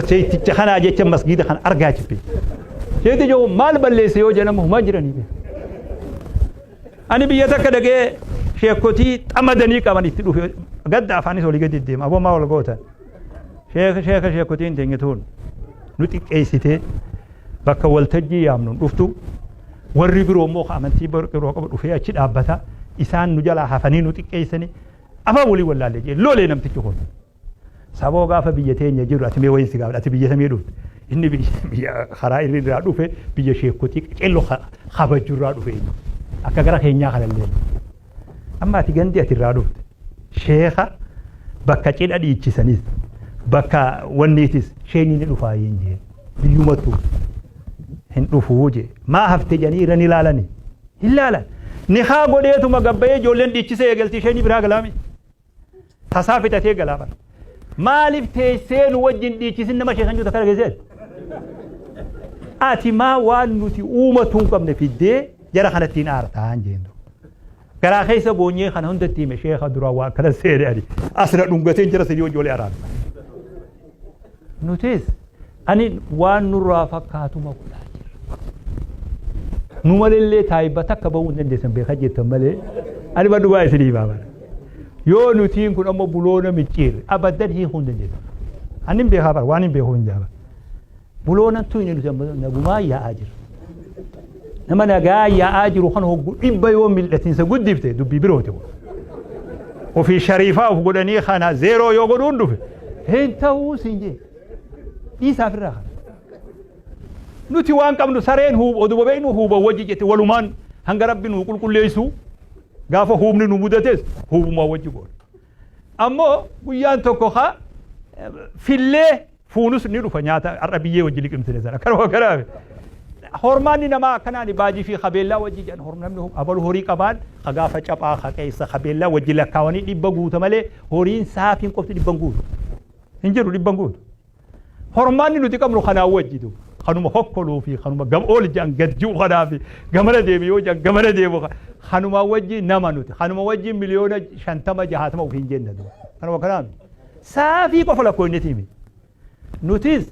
Sheeyticha kanaa jecha masgiida kana argaa jibbe. Sheeyticha maal balleesse yoo jedhamu humaa jiranii beeku. Ani biyya takka dhaqee sheekotii xamadanii qaban itti dhufe gadda afaanis olii gadi deema aboo maa wal gootan. Sheeka sheeka sheekotiin teenyituun nu xiqqeessitee bakka waltajjii yaamnu dhuftu warri biroo immoo amantii biroo qabu dhufee achi dhaabbata isaan nu jalaa hafanii nu xiqqeessanii afaan walii wallaallee jee lolee namtichi kun. Saboo gaafa biyya teenya jiru ati mee wayiin si gaafadha ati biyya samii dhufte inni biyya karaa inni irraa dhufe biyya sheekotii qaceelloo kabaju irraa dhufe inni akka gara keenyaa kanallee amma ati gandi ati irraa dhufte sheeka bakka cidha dhiichisanis bakka wanniitis sheeyni ni dhufaa hin jee biyyumattu hin dhufuu jee maa hafte jedhanii irra ni ilaalani hin laalan ni haa godheetuma gabbayee ijoolleen dhiichisee eegaltii sheeyni biraa galaami. Tasaa fixatee galaa bara. Maaliif teessee nu wajjin dhiichisin nama sheekan jiru takka dhageessee? Ati maa waan nuti uumatu hin qabne fiddee jara kanatti hin aartaan jeendu. Garaa keessa boonyee kana hundatti hime sheeka duraa waa akkana seene ani asna dhungateen jara sadii wajji walii araarsa. Nutis ani waan nurraa fakkaatuma godhaa jirra. Nu malillee taayibba takka bahuu hin dandeessan beekaa jettan malee ani ba dhugaa isinii himaa bara. Yoo nutiin kun ammoo buloona micciirre abaddan hiikuu hin dandeessan. Ani hin beekaa bara waan hin beekuu hin jaaba. Buloonan tuyne nuti amma nagumaa yaa'aa jira. Nama nagaa yaa'aa jiru kan hoggu dhibba yoo mil'atinsa guddifte dubbii birooti kun. Ofii shariifaa of godhanii kana zeeroo yoo godhuun dhufe hin ta'uu siin jee. Dhiisaaf irraa kana. Nuti waan qabnu sareen huub oduma beeknu huuba wajji jette walumaan hanga rabbi nu qulqulleessu gaafa huubni nu mudates huubumaa wajji goona. Ammoo guyyaan tokko haa fillee fuunus ni dhufa nyaata har'a biyyee wajji liqimsine sana kanuma kanaaf. Hormaanni namaa akkanaan baajii fi kabeellaa wajji jedhan namni abalu horii qabaan ka gaafa caphaa ka qeessa kabeellaa wajji lakkaawanii dhibba guuta malee horiin saafiin qofti dhibban guutu. Hin jiru dhibban guutu. Hormaanni nuti qabnu kanaan wajjitu. Kanuma hokkoluu fi kanuma gam ol jedhan gad ji'u kanaa fi gamana deemi yoo jedhan gamana deemu kanuma wajji nama nuti kanuma wajji miliyoona 50 60 ofiin jenna. Kanuma kanaa saafii qofa lakkoofnetii miti. Nutis